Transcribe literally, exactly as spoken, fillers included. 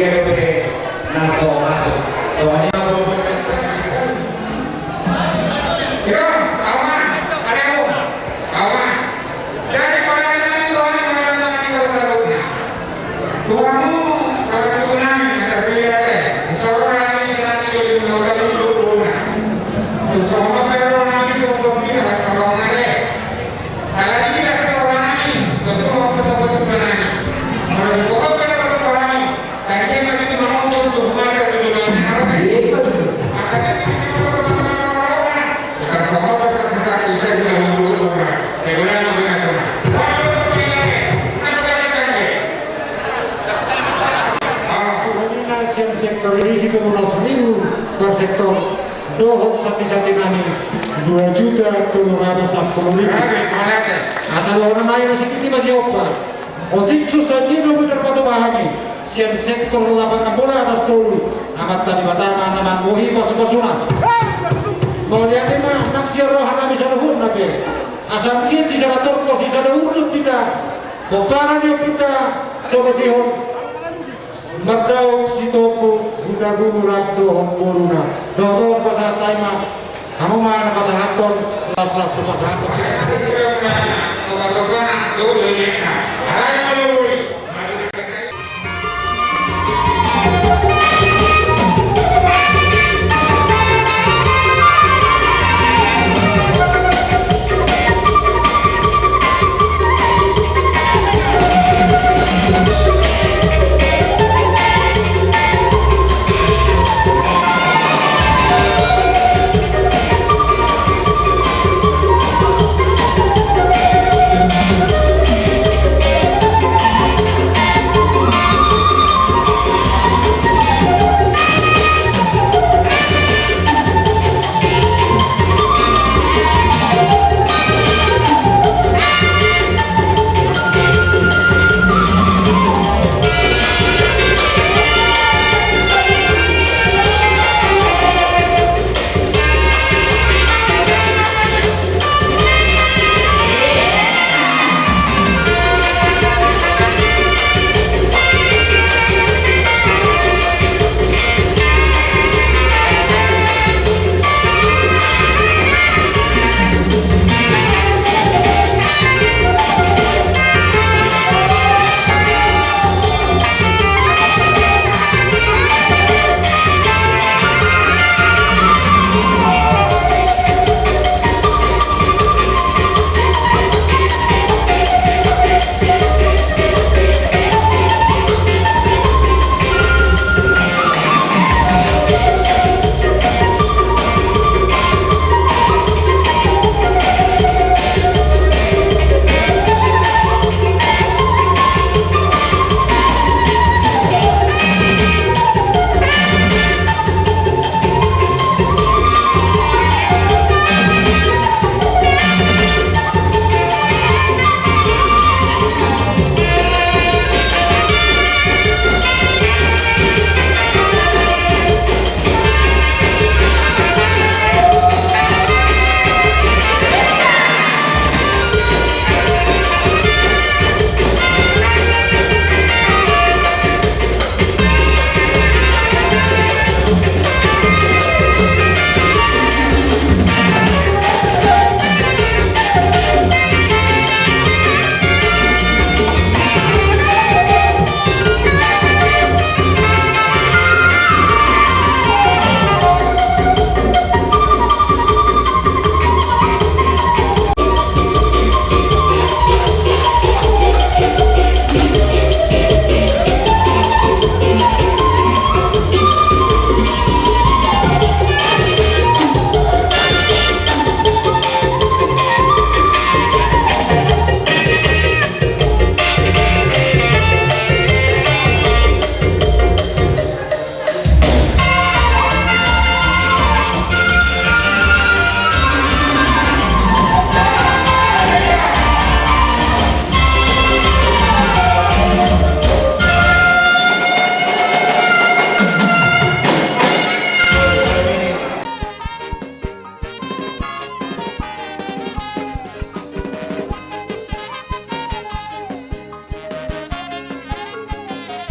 Oke, na so masuk. Soalnya belum. Iro, awan, ada aku. Awan. Jadi kalau ada yang tuan, kalau ada yang kita tahu. Tuanmu, kalau tuan, ada pilihan. Insya Allah, ini nanti jadi menolak itu tuan. Terus sama perlu nanti tuan kita kalau ada. Alani na sitorani, tentu waktu satu sebenarnya. Menurut gua kan ada orang. Saya dia tadi itu mau untuk rumah dari dulu kan orang. Makanya kita kalau orang-orang, kita semua besar-besar bisa juga menurut orang. Saya bilang mau dengan semua. Waduh, apa ini? Apa ini? Ah, ini naik sektor ini situ lima belas ribu per sektor. Dohot sandi-sandi nami dua juta tolu ratus sampulu ribu. Asa dohonon nami masititi masihompa. Otik so sadia do boi tarpatupa hami sian sektor lapangan bola atas tolu. Amanta Debata ma na manggohi pasu-pasuna. Mauliate ma nang sian roha nami saluhutna pe. Asa anggiat sisada tongkos sisada unduk hita. Pomparan ni ompunta so masihompa. Mardaup Sitompul, Hutagubu rap dohot boruna. Dohot on pasahat hami ma. Hamu ma na pasahathon, las-las so pasahathon.